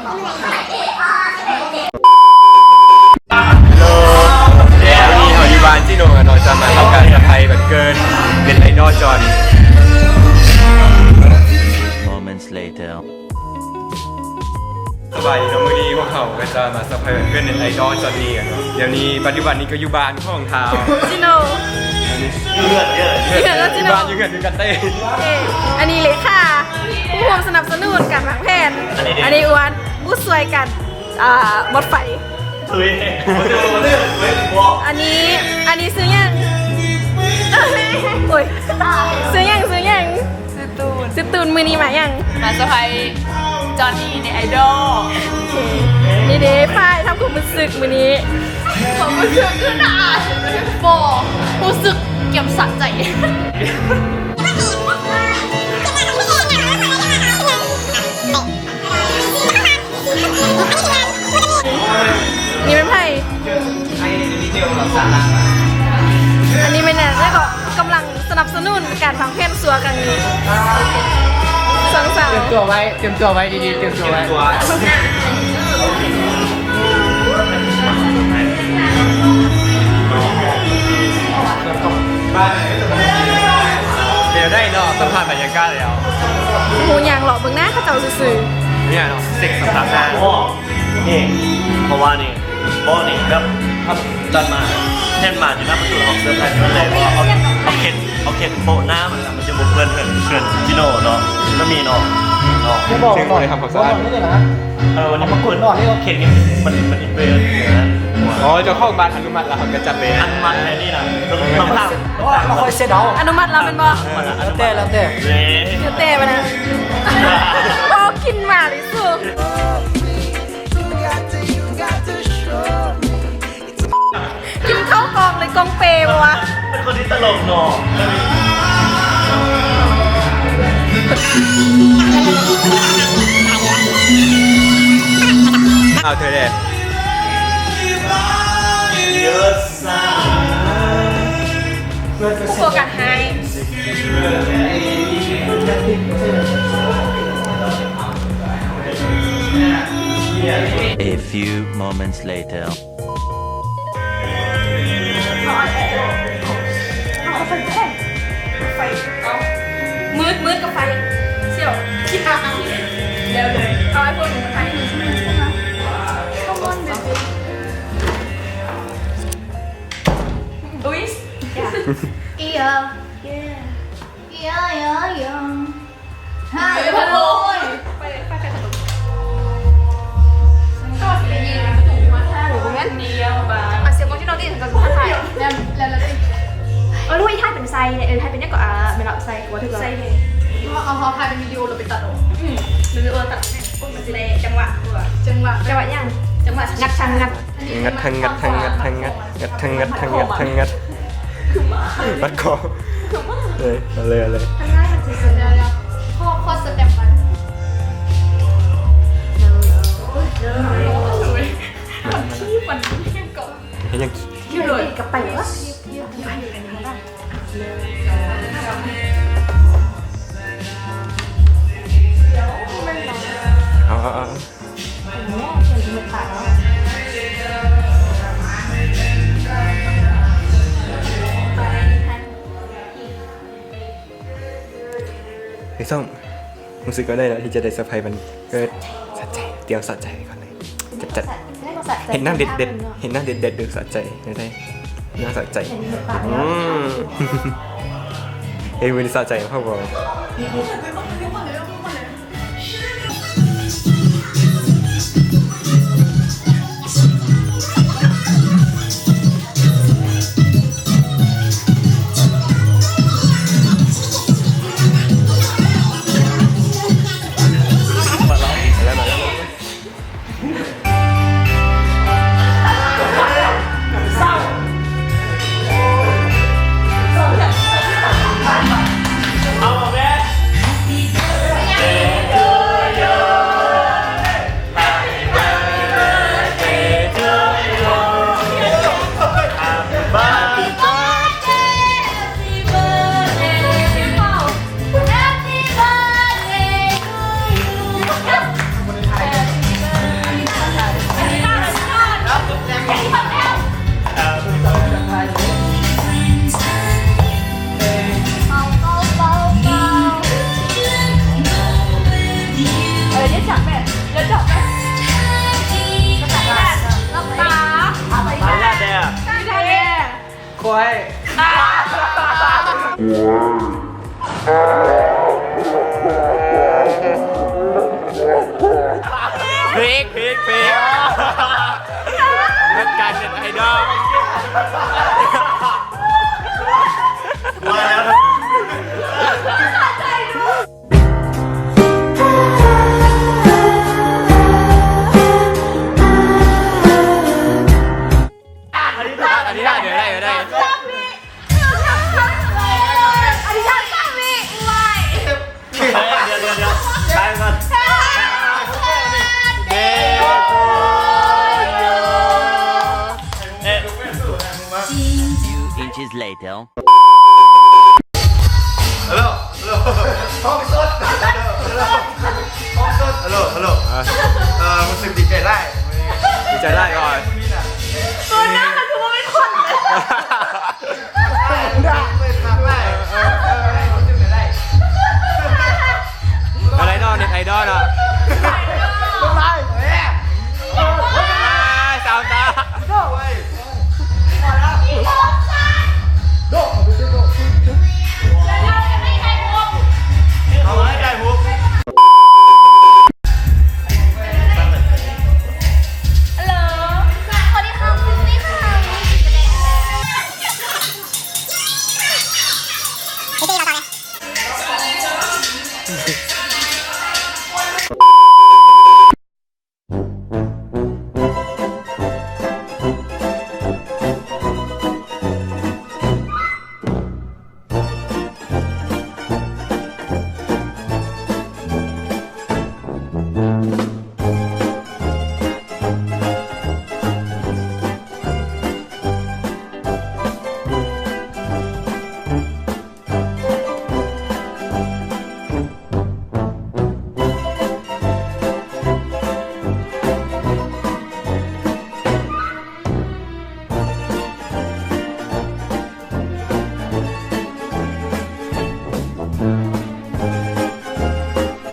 ໂລ ເຮົາຢູ່ບ້ານຈີໂນ່ກັນເນາະ ຈະມາທຳການເຊີໄພວັນເກີດເນັດໄອດອລຈອນ. Moments later. ສະບາຍດີເນາະ ມື້ນີ້ພວກເຮົາກໍຈະມາເຊີໄພວັນເກີດເນັດໄອດອລຈອນນີ້ກັນເນາະ. ດຽວນີ້ປັດຈຸບັນນີ້ກໍຢູ່ບ້ານຂອງທ້າວຈີໂນ່ ຢູ່ເຮືອນ ຢູ່ເຮືອນຈີໂນ່ ຢູ່ເຮືອນຄືກັນເຕ້. ເອີ ອັນນີ້ເລຂາ ຜູ້ຮ່ວມສະໜັບສະໜູນການວາງແຜນ. ອັນນີ້ເດ້ ອັນນີ້ອ້ວນ ຜູ້ຊ່ວຍກັນ ອ່າ ໝົດໄຟ. ເອີຍ ອັນນີ້ ອັນນີ້ຊື່ຫຍັງ? ໂອ້ຍ ຊື່ຫຍັງ? ຊື່ຫຍັງ? ຊື່ຕູນ. ຊື່ຕູນ. ມື້ນີ້ມາຫຍັງ? ມາເຊີໄພຈອນນີ້ເນັດໄອດອລ. ໂອເຄ ນີ້ເດ້ ຝ່າຍທຳຄວາມຮູ້ສຶກມື້ນີ້. ຄວາມຮູ້ສຶກຄືໜ້າອາຍ ບໍ່ ຮູ້ສຶກກຽມສະໃຈ. ນີ້ແມ່ນໃຜ? ອັນນີ້ແມ່ນຫຍັງ? ແລ້ວກໍກຳລັງສະໜັບສະໜູນການວາງແຜນຊົ່ວຄັ້ງນີ້. ສອງສາວ ຕຽມຕົວໄວ້ ຕຽມຕົວໄວ້ດີໆ ຕຽມຕົວໄວ້. ແນວໃດເນາະ ສຳພາດບັນຍາກາດແລ້ວ ຮູ້ຫຍັງ ເລາະເບິ່ງໜ້າເຂົາເຈົ້າຊື່ໆ. ນີ້ເນາະ ເຊັກສຳພາດໜ້າ ນີ້ ເພາະວ່ານີ້ ບໍ່ນີ້ແບບ ຕັດມາ ແທນມາຊິມາປະຕູຫ້ອງເຊີໄພນັ້ນແຫຼະ ເພາະວ່າເອົາ ເອົາເຄັນ ເອົາເຄັນໂປະໜ້າມັນ ມັນຈະບໍ່ເປື້ອນເຮືອນ ເພື່ອນຈີໂນ່ເນາະ ມັນມີເນາະ ເນາະ ເຊິ່ງບໍ່ໄດ້ທຳຄວາມສະອາດ. ເອີ ວັນນີ້ມາກົດເນາະ ເຄັນນີ້ມັນ ມັນເປັນ ອໍ ເຈົ້າຂອງບ້ານອະນຸມັດແລ້ວ ເຮົາກໍຈັດເລີຍ. ອະນຸມັດແທ້ນີ້ນະ ຕ້ອງຖາມ ບໍ່ ບໍ່ຄ່ອຍເຊັນເອົາ. ອະນຸມັດແລ້ວແມ່ນບໍ່? ແລ້ວແຕ່ ແລ້ວແຕ່ ແລ້ວແຕ່ບັດນະ. ໂອ້ ກິນໝາເລີຍສູ. ກິນເຂົ້າກ່ອງເລີຍ ກ່ອງເປບໍ່ວະ? ເປັນຄົນທີ່ຕະຫຼົກເນາະ. ເອົາເທື່ອເດ້. ໂຟກັສໃຫ້. A few moments later. ມືດ ມືດກັບໄຟ ສ່ຽວ ແລ້ວເລີຍ. ເອົາໄອໂຟນມາຖ່າຍ. Come on baby. ອຸ້ຍ ເອີ ເອີ ເອີ ເອີ. ໄປ ໄປ ໄປ ໄປ. ເອົາສຽງຂອງທີ່ນ້ອງຕິ ເອົາລູກອີ່ທ້າຍເປັນໄຊເດ້ ເອີ ທ້າຍເປັນຫຍັງກໍ ອ່າ ແມ່ນລະ ໄຊ ບໍ່ຖືກລະ ໄຊເດ້. ເຮົາ ເຮົາຖ່າຍເປັນວິດີໂອ ແລ້ວໄປຕັດອອກ. ອືມ ວິດີໂອຕັດ ມັນຊິໄດ້ຈັງຫວະກວ່າ. ຈັງຫວະ ຈັງຫວະຫຍັງ? ຈັງຫວະ ງັດທັງງັດ ງັດທັງງັດທັງງັດທັງງັດ ງັດທັງງັດທັງງັດທັງງັດ. ຕັດຄໍ ເອີ ເອົາເລີຍ ເອົາເລີຍ. ຂ້ອ ຂໍ້ສະແຕັມໄວ້. ເຮັດຫຍັງ? ກະໄປວະ. ເອົາ ເອົາ ເອົາ. ໄອ້ສ້ອງ ຮູ້ສຶກວ່າໄດ້ແລ້ວ ທີ່ຈະໄດ້ເຊີໄພວັນເກີດ. ສະໃຈ ຕຽມສະໃຈກ່ອນເລີຍ. ຈັດ ຈັດ ເຮັດໜ້າເດັດໆ ເຮັດໜ້າເດັດໆ ດູສະໃຈ ໄດ້ ໜ້າສະໃຈ. ອືມ ເຮັດມື້ນີ້ສະໃຈເຮົາບໍ່? ເອົາແມ່. ແມ່ນ ຢ່າຈັບນະ ຫຼັບຕາ ອານຸຍາດແດ່ ຄວາຍ ເພກ ເພກ ເພກ ເລື່ອງການເນັດໄອດອລ ມາແລ້ວ ອັນນີ້ຖ້າ ອັນນີ້ຖ້າ ດຽວໄດ້ ດຽວໄດ້ ອັນນີ້ຖ້າ ດຽວ ດຽວ ດຽວ ໄປກ່ອນ Few inches later. ຮັລໂຫຼ ຮັລໂຫຼ ກ້ອງສົດ ຮັລໂຫຼ ກ້ອງສົດ ຮັລໂຫຼ ຮັລໂຫຼ ອ່າ ເອີ ຮູ້ສຶກດີໃຈຫຼາຍ ດີໃຈຫຼາຍກ່ອນ ໂຕໜ້າມັນຄືບໍ່ແມ່ນຄົນເລີຍ ເປີດປາກຫຼາຍ ເອີ ເອີ ຮູ້ສຶກໄດ້ ໄດ້ເນາະ ເນັດໄອດອລເນາະ.